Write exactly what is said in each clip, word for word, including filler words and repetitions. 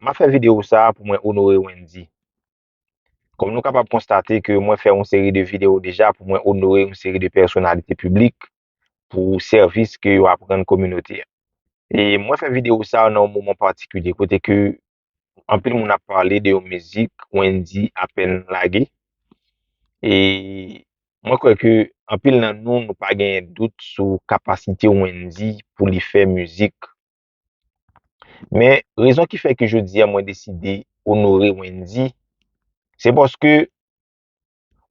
m ap fè videyo sa a pou mwen onore Wendyy. Kòm nou kapab konstate ke mwen fè yon seri de videyo deja pou mwen onore yon seri de pèsonalite piblik pou sèvis ke yo ap rann kominote a. E mwen fè videyo sa a nan yon moman patikilye kote ke anpil moun ap pale de yon mizik Wendyy apèn lage. E mwen kwè ke anpil nan nou, nou pa genyen dout sou kapasite Wendyy pou li fè mizik. Men, rezon ki fè ke jodi a mwen deside onore Wendyy, se paske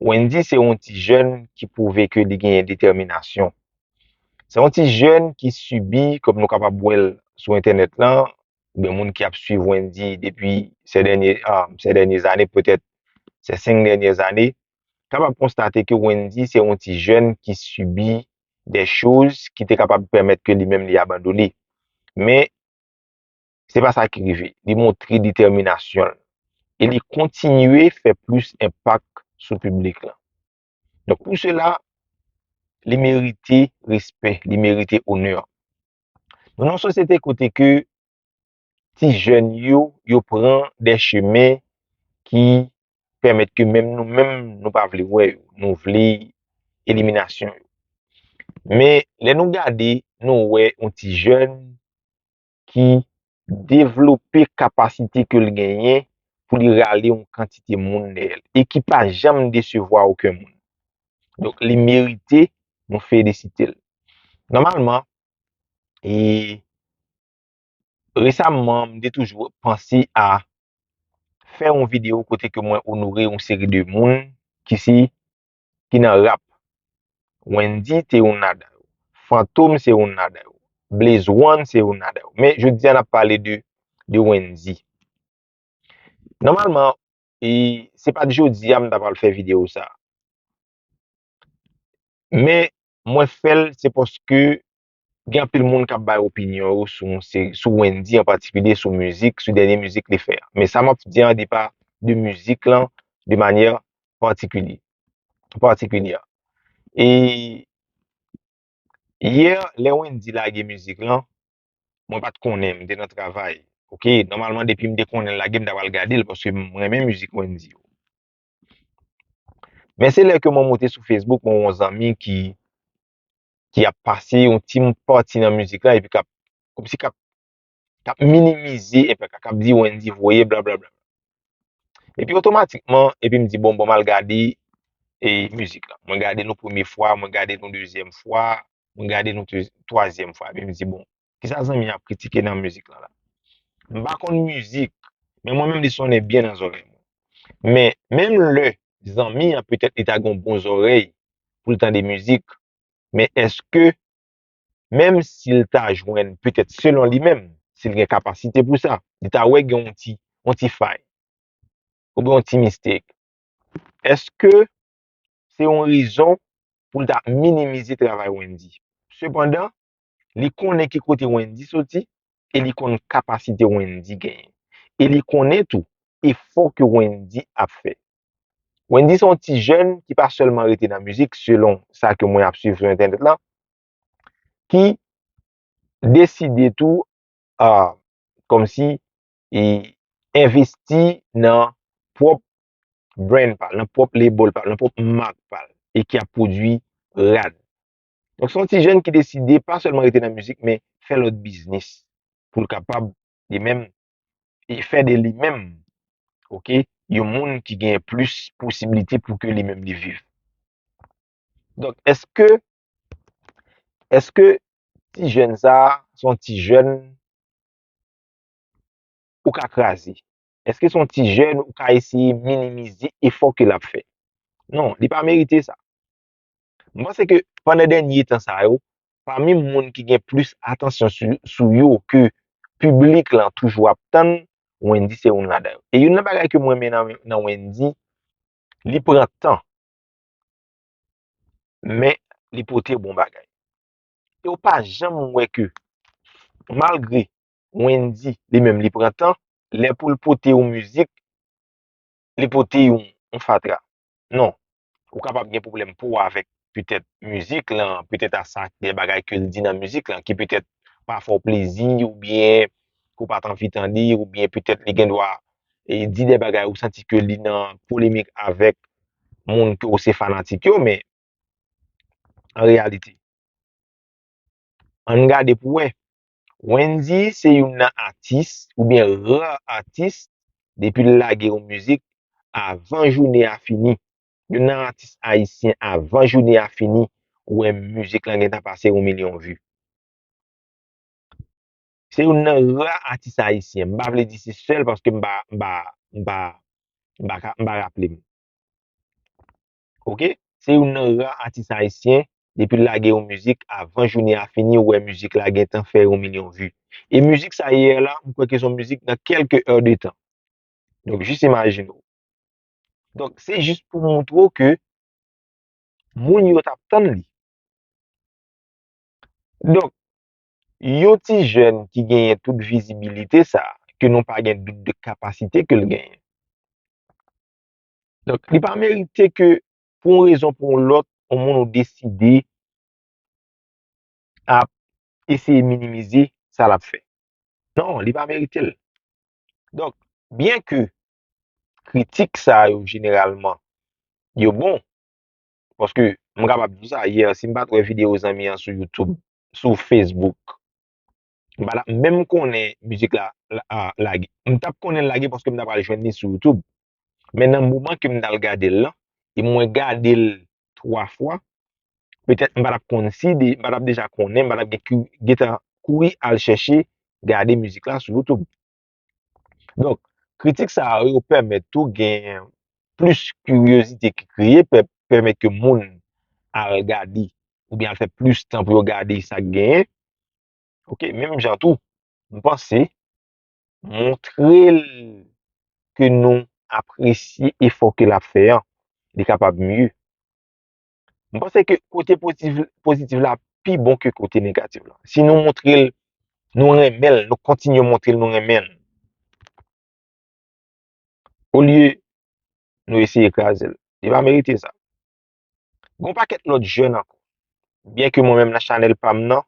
Wendyy se yon ti jèn ki pwouve ke li genyen detèminasyon. Se yon ti jèn ki sibi, kòm nou kapab wè l sou entènèt lan, oubyen moun ki ap swiv Wendyy depi se dènye, ah, se dènye zane, petèt se senk dènye zane, kapab konstate ke Wendyy se yon ti jèn ki sibi de choz ki te kapab pèmèt ke li menm li abandone. Men, se pa sa ki rive. Li montre detèminasyon l. E li kontinye fè plis enpak sou piblik lan. Donk, pou sela, li merite respè, li merite onè. Nou nan yon sosyete kote ke ti jèn yo, yo pran de chemen ki pèmèt ke menm nou menm, nou pa vle wè yo, nou vle eliminasyon yo. Men, lè nou gade, nou wè yon ti jèn ki devlope kapasite ke l genyen pou li rale yon kantite moun dèyè l e ki pa janm desevwa okenn moun. Donk, li merite nou felisite l. Nòmalman, e resaman, m te toujou panse a fè yon videyo kote ke mwen onore yon seri de moun ki se, ki nan rap. Wendyy te youn ladan yo. Fantom se youn ladan yo. Blaze One se youn ladan yo. Men jodi a n ap pale de, de Wendyy. Nòmalman, e se pa t jodi a m ta pral fè videyo sa. Men mwen fè l, se paske gen anpil moun k ap bay opinyon yo sou, sou Wendyy an patikilye, sou mizik, sou dènye mizik li fè a. Men sa m ap di an depa de mizik lan de manyè patikilye, patikilye. E yè, lè Wendyy lage mizik lan, mwen pa t konnen, m te nan travay. Oke, nòmalman, depi m te konnen l lage, m ta pral gade l, paske m renmen mizik Wendyy yo. Men se lè ke mwen monte sou Facebook, mwen wè yon zanmi ki, ki ap pase yon ti pati nan mizik la, epi k ap, kòmsi k ap, k ap minimize, epi k ap di Wendyy voye, blablabla. Epi otomatikman, epi m di, bon, bon, m al gade, e, mizik la. Mwen gade l yon premye fwa, mwen gade l yon dezyèm fwa, mwen gade l yon twa-, twazyèm fwa. Epi m di, bon, kisa zanmi an ap kritike nan mizik lan la? M pa konn mizik, men mwen menm li sonnen byen nan zòrèy mwen. Men, menm lè zanmi an petèt li ta gen yon bon zòrèy pou l tande mizik, men èske, menm si l ta jwenn, petèt selon li menm, si l gen kapasite pou sa, li ta wè gen yon ti, yon ti fay, oubyen yon ti mistake. Èske se yon rezon pou l ta minimize travay Wendyy? Sepandan, li konnen ki kote Wendyy soti e li konn kapasite Wendyy genyen. E li konnen tou efò ke Wendyy ap fè. Wendyy se yon ti jèn ki pa sèlman rete nan mizik, selon sa ke mwen ap swiv sou entènèt la, ki deside tou, a, kòmsi, e, envesti nan pwòp brand pa l, nan pwòp label pa l, nan pwòp mak pa l, e ki ap pwodui rad. Donk, se yon ti jèn ki deside pa sèlman rete nan mizik, men fè lòt biznis pou l kapab, li menm, e fè de li menm, oke, yon moun ki gen plis posiblite pou ke li menm li viv. Donk, èske, èske ti jèn sa a, se yon ti jèn ou ka kraze? Èske se yon ti jèn ou ka eseye minimize efò ke l ap fè? Non, li pa merite sa. M panse ke pandan dènye tan sa yo, pami moun ki gen plis atansyon sou, sou yo ke piblik lan toujou ap tann, Wendyy se youn ladan yo. E youn nan bagay ke mwen renmen nan, nan Wendyy, li pran tan, men li pote bon bagay. E w pa janm wè ke, malgre Wendyy, li menm, li pran tan, lè pou l pote yon mizik, li pote yon, yon fatra. Non. Ou kapab gen pwoblèm pou w avèk petèt mizik lan, petèt a sa, de bagay ke l di nan mizik lan, ki petèt pa fè w plezi, oubyen ke w pa t anvi tande, oubyen petèt li gen dwa e, di de bagay ou santi ke li nan polemik avèk moun ke w se fanatik yo, men an reyalite, ann gade pou wè. Wendyy se youn nan atis, oubyen ra atis, depi l lage yon mizik, avan jounen a fini, youn nan atis ayisyen, avan jounen a fini, ou wè mizik lan gentan pase yon milyon vi. Se youn nan ra atis ayisyen. M pa vle di se sèl paske m pa, m pa, m pa, m pa ka, m pa raple m. Oke? Se youn nan ra atis ayisyen, depi l lage yon mizik, avan jounen a fini, ou wè mizik la gentan fè yon milyon vi. E mizik sa yè la, m kwè ke se yon mizik nan kèlke è de tan. Donk, jis imajine w. Donk, se jis pou montre w ke moun yo t ap tann li. Donk, yon ti jèn ki genyen tout vizibilite sa, ke nou pa gen dout de kapasite ke l genyen. Donk, li pa merite ke, pou yon rezon, pou yon lòt, yon moun ou deside ap eseye minimize sa l ap fè. Non, li pa merite l. Donk, byen ke kritik sa yo jeneralman, yo bon, paske m kapab di w sa, yè, si m pa t wè videyo zanmi an sou YouTube, sou Facebook, m pa t ap menm konnen mizik la, la, a, lage. M t ap konnen l lage paske m ta pral jwenn li sou YouTube. Men nan moman ke m t al gade l lan, e mwen gade l twa fwa, petèt m pa t ap konn si de, m pa t ap deja konnen, m pa t ap gen ki, gentan kouri al chèche gade mizik la sou YouTube. Donk, kritik sa yo, yo pèmèt tou gen plis kiryozite ki kreye, pè-, pèmèt ke moun al gade, oubyen al fè plis tan pou yo gade sa k genyen. Oke, menm jan tou, m panse, montre l ke nou apresye efò ke l ap fè an, li kapab mye. M panse ke kote pozitif, pozitif la pi bon ke kote negatif la. Si nou montre l, nou renmen l, nou kontinye montre l, nou renmen l. Olye nou eseye kraze l. Li pa merite sa. Gon pakèt lòt jèn ankò. Byen ke mwen menm nan chanèl pa m nan,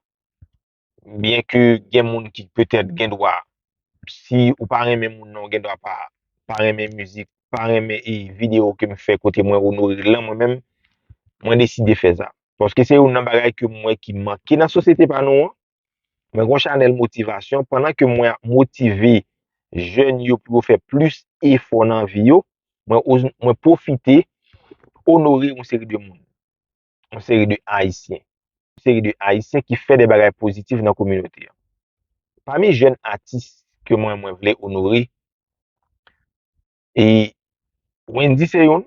byen ke gen moun ki petèt gen dwa, si ou pa renmen moun nan, ou gen dwa pa, pa renmen mizik, pa renmen e videyo ke m fè kote mwen onore l lan, mwen menm, mwen deside fè sa. Paske se youn nan bagay ke m wè ki manke nan sosyete pa nou an. Mwen gon chanèl motivasyon, pandan ke mwen ap motive jèn yo pou yo fè plis efò nan vi yo, mwen oz-, mwen pwofite onore yon seri de moun, yon seri de Ayisyen, yon seri de Ayisyen ki fè de bagay pozitif nan kominote an. Pami jèn atis ke mwen, mwen vle onore, e Wendyy se youn,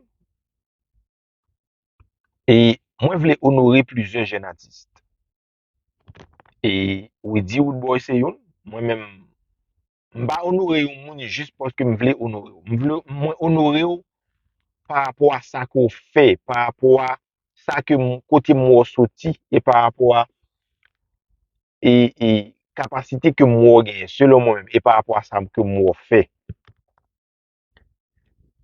e mwen vle onore plizyè jèn atis. E Widy Roodboy se youn, mwen menm, m pa onore yon moun jis paske m vle onore w. M vle, mwen onore w pa rapò a sa ke w fè, pa rapò a sa ke m, kote m wè w soti, e pa rapò a, e, e kapasite ke m wè w genyen, selon mwen menm, e pa rapò a sa ke m wè w fè.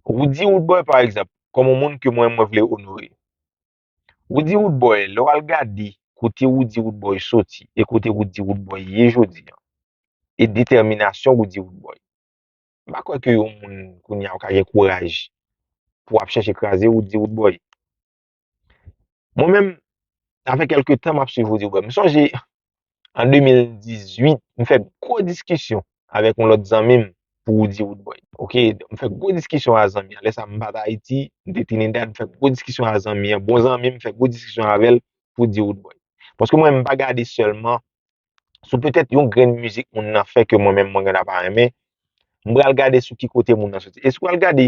Widy Roodboy, pa egzanp, kòm yon moun ke mwen, mwen vle onore. Widy Roodboy, lè w al gade kote Widy Roodboy soti e kote Widy Roodboy ye jodi an, e detèminasyon Widy Roodboy, m pa kwè ke yon moun kounye a ou ka gen kouraj pou w ap chèche kraze Widy Roodboy. Mwen menm, sa fè kèlke tan m ap swiv Widy Roodboy. M sonje, an de mil dizuit, m fè gwo diskisyon avèk yon lòt zanmi m pou Widy Roodboy. Oke, m fè gwo diskisyon a zanmi an. Lè sa a, m pa t Ayiti, m te Trinidad, m fè gwo diskisyon a zanmi an. Bon zanmi m, m fè gwo diskisyon avè l pou Widy Roodboy. Paske mwen, m pa gade sèlman sou petèt yon grenn mizik moun nan fè ke mwen menm mwen gentan pa renmen, m pral gade sou ki kote moun nan soti. E si w al gade,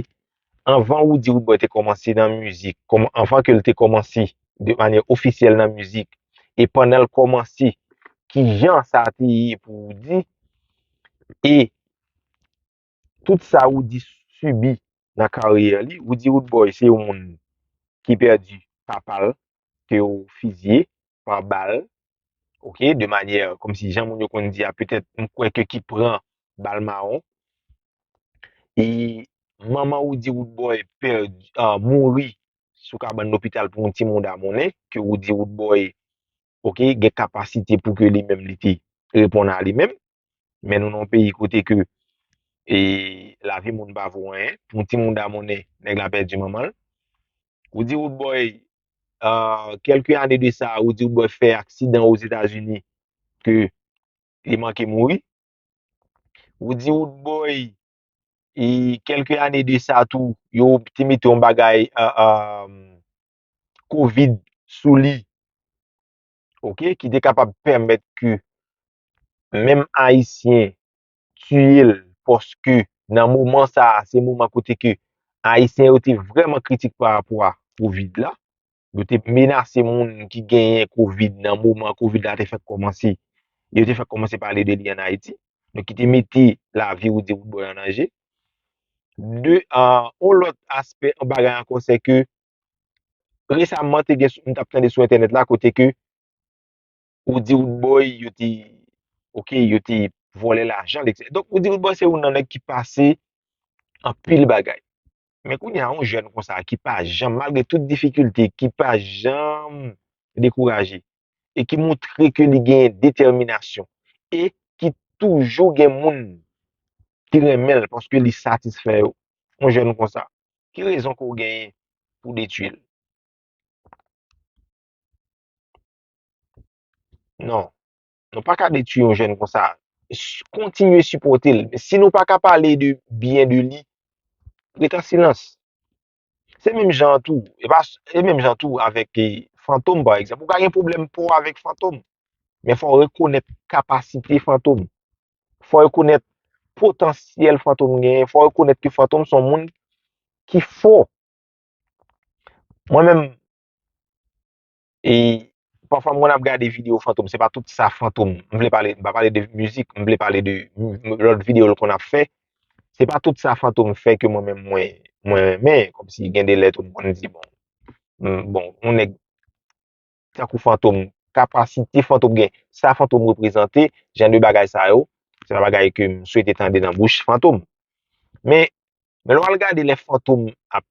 anvan Widy Roodboy te kòmanse nan mizik, kòman, anvan ke l te kòmanse de manyè ofisyèl nan mizik, e pandan l kòmanse, kijan sa te ye pou Widy, e tout sa Widy sibi nan karyè li, Widy Roodboy se yon moun ki pèdi papa l, ke yo fizye pa bal, oke, de manyè kòmsi jan moun yo konn di a, petèt, m kwè ke ki pran bal mawon. E manman Widy Roodboy pèdi, a, mouri sou kabann lopital pou yon ti mouda monnen, ke Widy Roodboy, oke, gen kapasite pou ke li menm li te reponn a li menm. Men nou nan yon peyi kote ke e lavi moun pa vo anyen. Pou yon timoun damonnen, nèg la pèdi manman l. Ou di Roodboy, ah, kèlke ane de sa, ou di Roodboy fè aksidan Ozetazini ke li manke mouri. Ou di Roodboy, e kèlke ane de sa tou, yo te mete yon bagay, ah, ah, kovid sou li, oke, ki te kapab pèmèt ke menm Ayisyen tiye l, paske nan moman sa a, se moman kote ke Ayisyen yo te vrèman kritik pa rapò a kovid la. Yo te menase moun ki genyen kovid nan moman kovid la te fèk kòmanse. Yo te fèk kòmanse pale de li ann Ayiti. Donk, ki te mete lavi Roody Roodboy an danje. De, ah, yon lòt aspè, yon bagay ankò, se ke resaman, te gen, m t ap tande sou entènèt la, kote ke Roody Roodboy, yo te, oke, yo te vòlè lajan l, etsetera. Donk, Roody Roodboy se youn nan nèg ki pase anpil bagay. Men kounye a, yon jèn konsa ki pa janm, malgre tout difikilte, ki pa janm dekouraje e ki montre ke li genyen detèminasyon e ki toujou gen moun ki renmen l paske li satisfè yo. Yon jèn konsa, ki rezon ke w genyen pou w detwi l? Non. Nou pa ka detwi yon jèn konsa. S-, kontinye sipòte l. Si nou pa ka pale de byen de li, ret an silans. Se menm jan tou, e pa, e menm jan tou avèk, e, Fantom, pa egzanp. Ou ka gen pwoblèm pa w avèk Fantom, men fò w rekonèt kapasite Fantom. Fò w rekonèt potansyèl Fantom genyen. Fò w rekonèt ke Fantom se yon moun ki fò. Mwen menm, e pafwa m konn ap gade videyo Fantom, se pa tout sa Fantom. M vle pale, m pa pale de mizik, m vle pale de m-, m-, lòt videyo l konn ap fè. Se pa tout sa Fantom fè ke mwen menm mwen, mwen renmen, kòmsi gen de lè tou m konn di, bon, m, bon, yon nèg tankou Fantom, kapasite Fantom gen, sa Fantom reprezante, jan de bagay sa yo, se pa bagay ke m swete tande nan bouch Fantom. Men, men lè w al gade lè Fantom ap,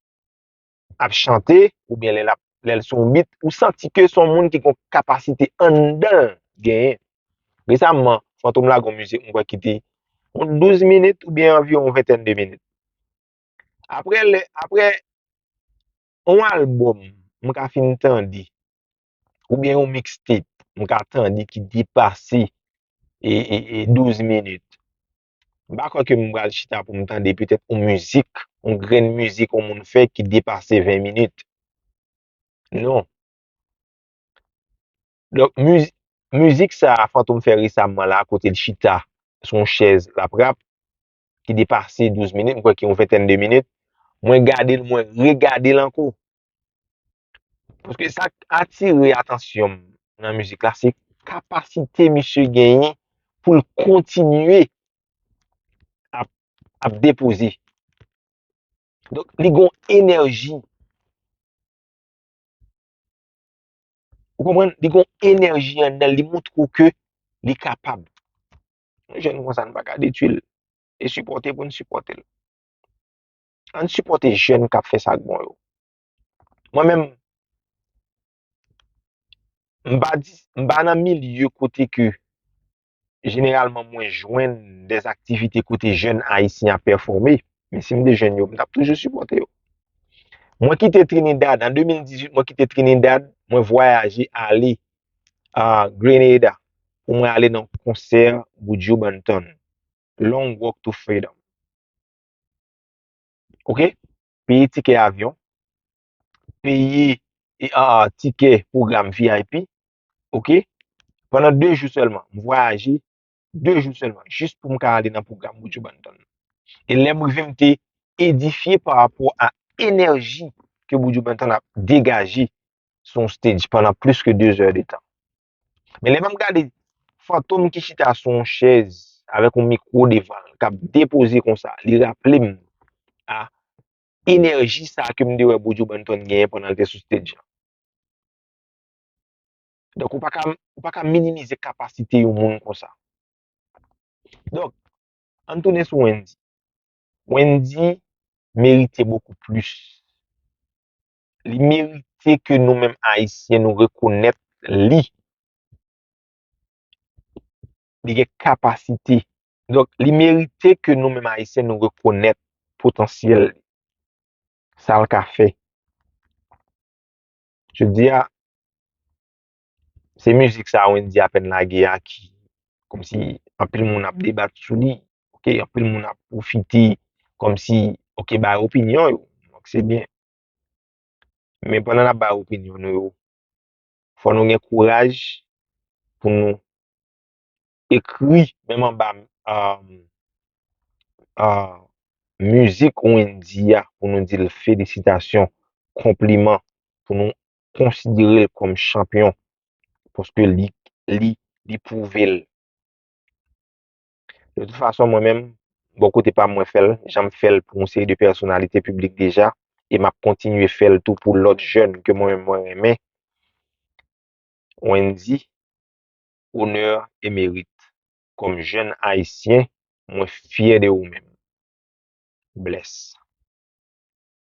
ap chante, oubyen lè l ap, lè l sou yon beat, ou santi ke se yon moun ki gen yon kapasite anndan l genyen. Resaman, Fantom lage yon mizik, m kwè ki te yon douz minit oubyen anviwon yon ventèn de minit. Apre lè, apre yon albòm, m ka fin tande, oubyen yon mixtape, m ka tande ki depase e, e, e douz minit. M pa kwè ke m pral chita pou m tande petèt yon mizik, yon grenn mizik yon moun fè ki depase ven minit. Non. Donk, miz-, mizik sa a Fantom fè resaman la, kote l chita sou yon chèz, l ap rap, ki depase douz minit, m kwè ki yon ventèn de minit, mwen gade l, mwen regade l ankò. Paske sa k atire atansyon m nan mizik la, se kapasite misye genyen pou l kontinye ap, ap depoze. Donk, li gon enèji. Ou konprann? Li gon enèji anndan l, li montre w ke li kapab. Yon jèn konsa, nou pa ka detwi l. E sipòte pou n sipòte l. Ann sipòte jèn k ap fè sa k bon yo. Mwen menm, m pa di, m pa nan milye kote ke jeneralman mwen jwenn dè aktivite kote jèn ayisyen ap pèfòme. Men si m te jwenn yo, m t ap toujou sipòte yo. Mwen kite Trinidad, an de mil dizuit, mwen kite Trinidad, mwen vwayaje ale a Grenada pou mwen ale nan konsè Buju Banton, Long Walk to Freedom. Oke? Peye tikè avyon, peye, e, a, tikè pwogram V I P, oke? Pandan de jou sèlman, m vwayaje de jou sèlman, jis pou m ka ale nan pwogram Buju Banton. E lè m rive, m te edifye pa rapò a enèji ke Buju Banton ap degaje sou yon stage pandan plis ke de zè de tan. Men lè m ap gade Fantom ki chita sou yon chèz avèk yon mikwo devan l, k ap depoze konsa, li raple m a enèji sa ke m te wè Buju Banton genyen pandan l te sou stage lan. Donk, ou pa ka, ou pa ka minimize kapasite yon moun konsa. Donk, ann tounen sou Wendy. Wendy merite bokou plis. Li merite ke nou menm Ayisyen, nou rekonèt li. Li gen kapasite Donk, li merite ke nou menm Ayisyen, nou rekonèt potansyèl li, sa l ka fè. Jodi a, se mizik sa Wendy apèn lage a ki, kòmsi anpil moun ap debat sou li, ok, anpil moun ap pwofite, kòmsi, ok, bay opinyon yo, donk se byen. Men pandan n ap bay opinyon nou yo, fò nou gen kouraj pou nou ekri, menm anba um, uh, mizik Wendy a, pou nou di l felisitasyon, konpliman, pou nou konsidere l kòm chanpyon, paske li, li, li pwouve l. De tout fason, mwen menm, bò kote pa m, mwen fè l, jan m fè l pou yon seri de pèsonalite piblik deja, e m ap kontinye fè l tou pou lòt jèn ke mwen menm mwen renmen. Wendy, onè e merit. Kòm jèn ayisyen, mwen fyè de ou menm. Bless.